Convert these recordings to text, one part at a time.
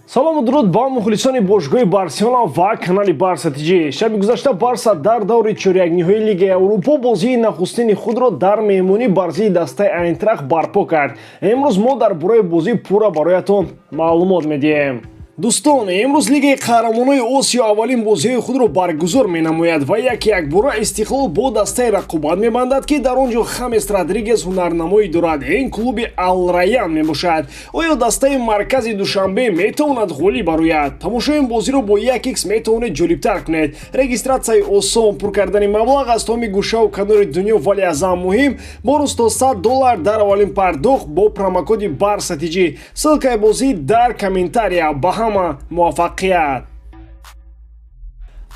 Салому дуруд ба мухлисони бошгоҳи Барселона ва канали Барса ТЖ. Шаби гузашта Барса дар даври чорякниҳои Лигаи Аврупо бозии нахустини худро дар меҳмонӣ бар зидди дастаи Айнтрахт барпо кард. Имрӯз мо дар бораи бозӣ пурра бароятон маълумот медиҳем. Дӯстон, имрӯз Лигаи қаҳрамонои Осиё аввалин бозиҳои худро баргузор менамояд ва яке якбора Истиқлол бо дастаи рақобат мебандад, ки дар он ҷо Хамес Родригес ҳунарнамоӣ дорад. Ин клуби Алраян мебошад. Оё дастаи маркази Душанбе метавонад ғолиб барояд? Тамошои ин бозиро бо 1x метавонед ҷолибтар кунед. Регистратсияи осон, пур кардани маблағ аз тамоми гӯшаву канори дунё, вале аз ҳам муҳим, бонус то 100 доллар дар аввалин пардохт бо промокоди Барса ТЖ. Ссылкаи бозӣ дар комментария. Ба ҳама муваффақият!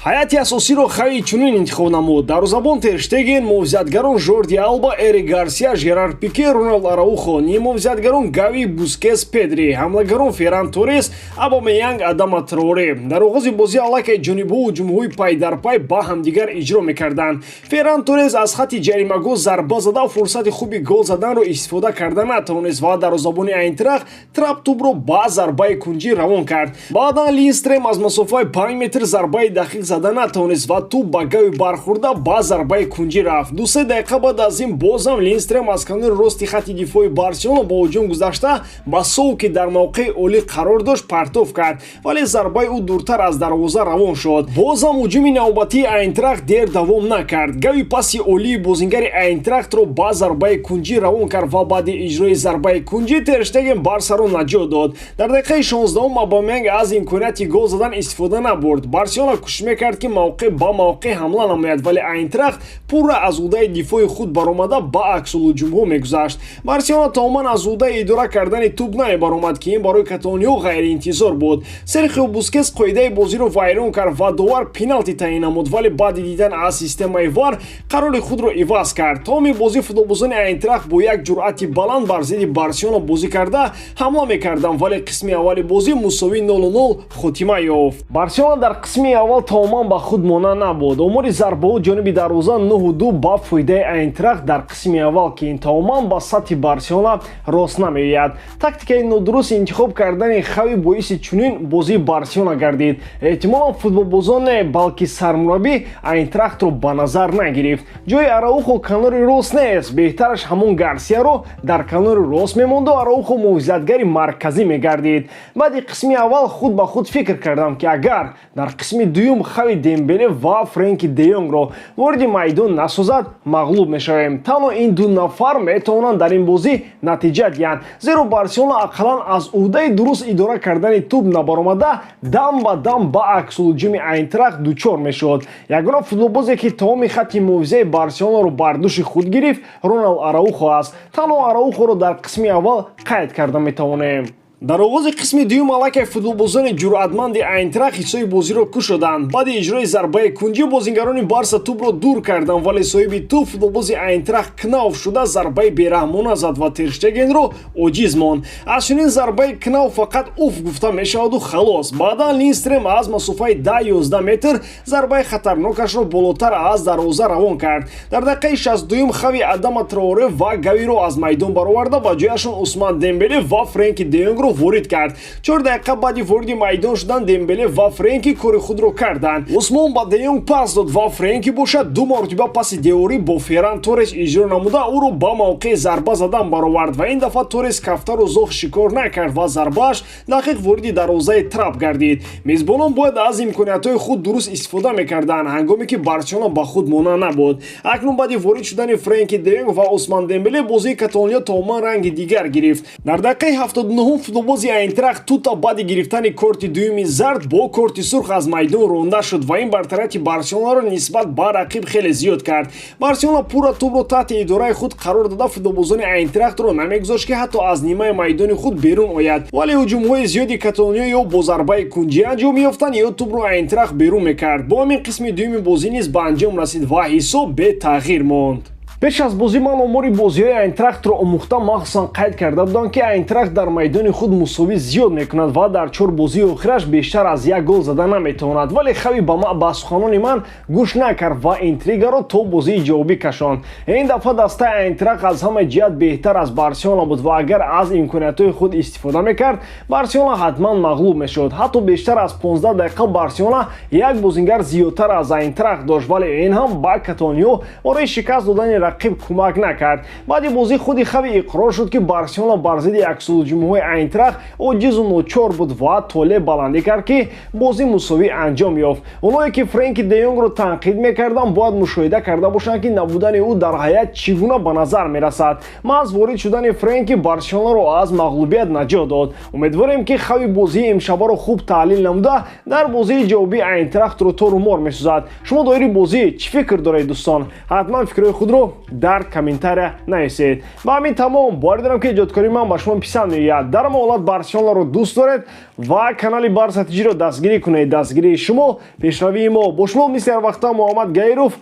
Ҳайати асосиро Хави чунин интихоб намуд: дарвозабон Терштеген, муҳофизатгарон Жорди Алба, Эрик Гарсия, Жерар Пике, Роналд Араухо, ниммуҳофизатгарон Гави, Бускес, Педри, ҳамлагарон Ферран Торрес, Абамеянг, Адама Траоре. Дар оғози бозӣ аллакай ҷонибҳо ҳуҷумҳои пайдарпай ба ҳамдигар иҷро мекарданд. Ферран Торрес аз хатти ҷаримагоҳ зарба зада, фурсати хуби гол заданро истифода карда натавонист ва дарвозабони Айнтрахт Трап тӯбро ба зарбаи кунҷӣ равон кард. Баъдан Линстрем аз масофаи 5 метр зарбаи дақиқ зада натавонист ва тӯб ба Гави бархӯрда, ба зарбаи кунҷӣ рафт. 2-се дақиқа баъд аз ин бозам Линстрем аз канори рости хатти дифои Барселона ба ҳуҷум гузашта, ба Соу, ки дар мавқеи олӣ қарор дошт, партов кард, вале зарбаи ӯ дуртар аз дарвоза равон шуд. Бозам ҳуҷуми навбатии Айнтрахт дер давом накард. Гави паси олии бозингари Айнтрахтро ба зарбаи кунҷӣ равон кард ва баъди иҷрои зарбаи кунҷӣ Терштеген Барсаро наҷот дод. Дар дақиқаи 16-ум Абамеянг аз имконияти гол задан истифода набурд. Барселона кӯшиш мекард, ки мавқеъ ба мавқеъ ҳамла намояд, вале Айнтрахт пурра аз ӯҳдаи дифои худ баромада, ба аксулҳуҷумҳо мегузашт. Барселона тамоман аз ӯҳдаи идора кардани тӯб намебаромад, ки ин барои каталониҳо ғайриинтизор буд. Серхио Бускес қоидаи бозиро вайрон кард ва довар пеналти таъин намуд, вале баъди дидан аз системаи ВАР қарори худро иваз кард. Тамоми бозӣ футболбозони Айнтрахт бо як ҷуръати баланд бар зидди Барселона бозӣ карда, ҳамла мекарданд, вале қисми аввали бозӣ мусовӣ 0-0 хотима ёфт. Барселона дар қисми аввал тамоман ба худ монанд набуд. Омори зарбаҳо ҷониби дарвоза 9-2 ба фоидаи Айнтрахт дар қисми аввал, ки ин тамоман ба сатҳи Барселона рост намеояд. Тактикаи нодуруст интихоб кардани Хави боиси чунин бозии Барселона гардид. Эҳтимолан футболбозон не, балки сармураббӣ Айнтрахтро ба назар нагирифт. Ҷои Араухо канори рост нест. Беҳтараш ҳамон Гарсияро дар канори рост мемонду Араухо муҳофизатгари марказӣ мегардид. Баъди қисми аввал худ ба худ фикр кардам, ки агар дар қисми дуюм Хави Дембеле ва Френки Деёнгро вориди майдон насозад, мағлуб мешавем. Танҳо ин ду нафар метавонанд дар ин бозӣ натиҷа диҳанд, зеро Барселона ақаллан аз ӯҳдаи дуруст идора кардани тӯб набаромада, дам ба дам ба аксулҳуҷуми Айнтрахт дучор мешуд. Ягона футболбозе, ки тамоми хатти муҳофизаи Барселонаро бар дӯши худ гирифт, Роналд Араухо аст. Танҳо Араухоро дар қисми аввал қайд карда метавонем. Дар оғози қисми дуюм аллакай футболбозони ҷуръатманди Айнтрахт ҳиссои бозиро кушоданд. Баъди иҷрои зарбаи кунҷӣ бозингарони Барса тӯбро дур карданд, вале соҳиби тӯб футболбози Айнтрахт Кнауф шуда, зарбаи бераҳмона зад ва Терштегенро оҷиз монд. Аз чунин зарбаи Кнауф фақат уф гуфта мешаваду халос. Баъдан Линстрем аз масофаи 10-11 метр зарбаи хатарнокашро болотар аз дарвоза равон кард. Дар дақиқаи 62-юм Хави Адама Траоре ва Гавиро аз майдон бароварда, ба ҷояшон Усман Дембеле ва Френки Деёнгро ворид кард. 4 дақиқа баъди вориди майдон шудан Дембеле ва Френки кори худро карданд. Усмон ба Деёнг пас дод ва Френки бошад ду маротиба паси деворӣ бо Ферран Торрес иҷро намуда, ӯро ба мавқеи зарба задан баровард ва ин дафъа Торрес кафтару зоғ шикор накард ва зарбааш дақиқ вориди дарвозаи Трап гардид. Мезбонон бояд аз имкониятҳои худ дуруст истифода мекарданд, ҳангоме ки Барселона ба худ монанд набуд. Акнун баъди ворид шудани Френки Деёнг ва Усман Дембеле бозии каталониё тамоман ранги дигар гирифт. Дар дақиқаи 79-ум футболбози Айнтрахт Тута баъди гирифтани корти дуюми зард бо корти сурх аз майдон ронда шуд ва ин бартарияти Барселонаро нисбат ба рақиб хеле зиёд кард. Барселона пурра тӯбро таҳти идораи худ қарор дода, футболбозони Айнтрахтро намегузошт, ки ҳатто аз нимаи майдони худ берун ояд, вале ҳуҷумҳои зиёди каталониё ё бо зарбаи кунҷӣ анҷом меёфтанд, ё тӯбро Айнтрахт берун мекард. Бо ҳамин қисми дуюми бозӣ низ ба анҷом расид ва ҳисоб бетағйир монд. Пеш аз бозӣ ман омори бозиҳои Айнтрахтро омӯхта, махсусан қайд карда будам, ки Айнтрахт дар майдони худ мусовӣ зиёд мекунад ва дар чор бозии охираш бештар аз як гол зада наметавонад. Вале Хави ба суханони ман гӯш накард ва интригаро то бозии ҷавобӣ кашонд. Ин дафъа дастаи Айнтрахт аз ҳама ҷиҳат беҳтар аз Барселона буд ва агар аз имкониятҳои худ истифода мекард, Барселона ҳатман мағлуб мешуд. Ҳатто бештар аз 15 дақиқа Барселона як бозингар зиёдтар аз Айнтрахт дошт, вале ин ҳам ба каталониҳо барои шикаст додани рақиб кӯмак накард. Баъди бозӣ худи Хави иқрор шуд, ки Барселона бар зидди аксулҳуҷумҳои Айнтрахт оҷизу ночор буд ва толеъ баландӣ кард, ки бозӣ мусовӣ анҷом ёфт. Оное ки Френки де Йонгро танқид мекарданд, бояд мушоҳида карда бошанд, ки набудани ӯ дар ҳайат чӣ гуна ба назар мерасад. Маҳз ворид шудани Френки Барселонаро аз мағлубият наҷот дод. Умедворем, ки Хави бозии имшабаро хуб таҳлил намуда, дар бозии ҷавобӣ Айнтрахтро тору мор месозад. Шумо доири бозӣ чӣ фикр доред, дӯстон? Ҳатман фикрҳои худро дар комментария нависед. Ба ҳамин тамом. Боварӣ дорам, ки эҷодкории ман ба шумо писанд меояд. Дар ҳама ҳолат Барселонаро дӯст доред ва канали Барса ТЖро дастгирӣ кунед. Дастгирии шумо пешравии мо. Бо шумо мисли ҳар вақта Муҳаммад Гаиров.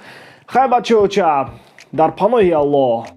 Хай, бачаоча, дар паноҳи Аллоҳ.